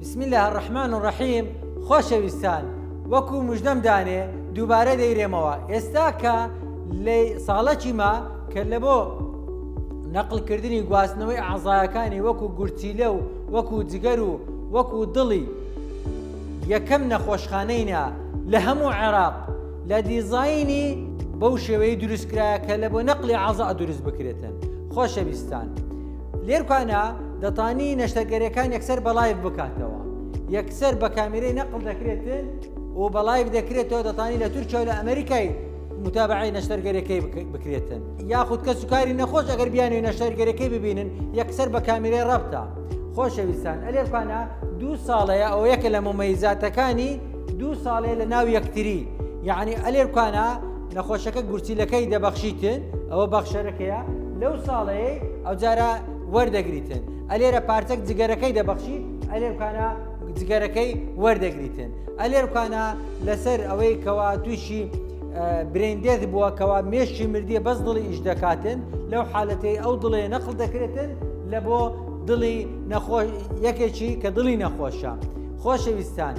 بسم اللە الرحمن الرحیم خۆشەویستان وەکو مژدەم دانێ دووبارە دەیرێمەوە ئێستا کە لە ساڵەکی ما کە لە بۆ نەقلکردنی گواستنەوەی ئازایەکانی وەکو گورچیلە و وەکو جگەر و وەکو دڵی یەکەم نەخۆشخانەینە لە هەموو عێراق لە دیزاینی بەو شێوەیە دروستکرایە کە لە بۆ نەقلی ئازا دروست بکرێتن خۆشەویستان لێرکانە دەتانی نەشتەرگەریەکان یەکسەر بە live بکاتەوە یەکسەر بە کامیرەی نەقل دەکرێتن و بە live دەکرێتەوە دەتانی لە تورکیا و لە ئەمریکای متابعی نەشتەرگەریەکەی بکرێتن یاخود کەس و کاری نەخۆش ئەگەر بیانوی نەشتەرگەریەکەی ببینن یەکسەر بە کامیرەی ڕەبتە خۆشەویستان ئەلێرکانە دوو ساڵەیە ئەو یەکە لە ممەیزاتەکانی دوو ساڵێ لە ناو یەکتری یعنی ئەلێرکانە نەخۆشەکە گورچیلەکەی دەبەخشیتن ئەوە بەخشەرەکەیە لەو ساڵەیە ئەوجارە وەردەگریتن ئەلێرە پارچەک جگەرەکەی دەبەخشی ئەلێرکانە جگەرەکەی وەردەگریتن ئەلێرکانە لەسەر ئەوەی کەوا تووشی brain death بووە کەوا مێشکی مردیە بەس دڵی ئیش دەکاتن لەو حالەتەی ئەو دڵێ نەقل دەکرێتن لە بۆ دڵی نەخۆش یەکێکی کە دڵی نەخۆشە خۆشەویستان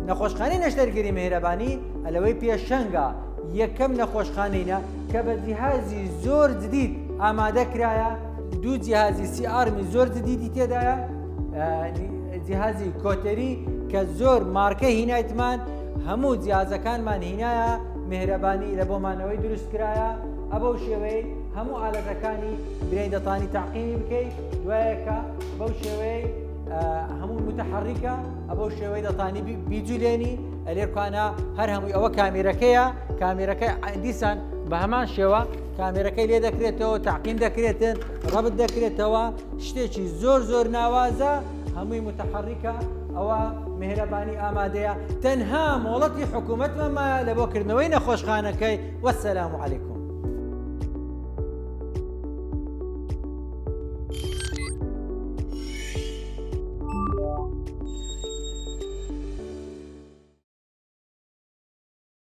نەخۆشخانەی نەشتەرگەری مێهرەبانی ئەلەوەی پێشەنگە یەکەم نەخۆشخانەینە کە بە جیهازی زۆر جدید ئامادە کرایە دوو جیهازی C-arm ی زۆر جدیدی تێدایە جیهازی cautery کە زۆر مارکە هینایتمان هەموو جیازەکانمان هینایە مهرەبانی لە بۆمانەوەی دروست کرایە ئەبەو شێوەی هەموو ئالەتەکانی برین دەتانی تاقیمی بکەیت دوایەکە بەو شێوەی هەموو متحریکە ئەبەو شێوەی دەتانی بیجولێنی ئەلێرکانە هەر هەمووی ئەوە کامیرەکەیە کامیرەکە دیسان بە هەمان شێوە کامێرەکەی لێ دەکرێتەوە تاقیم دەکرێتن ڕەبت دەکرێتەوە شتێکی زۆر زۆر ناوازە هەمووی متحریکە ئەوە مهرەبانی ئامادەیە تەنها مۆڵەتی حکوومەتمان مایە لە بۆ کردنەوەی نەخۆشخانەکەی وەسەلام علیکم.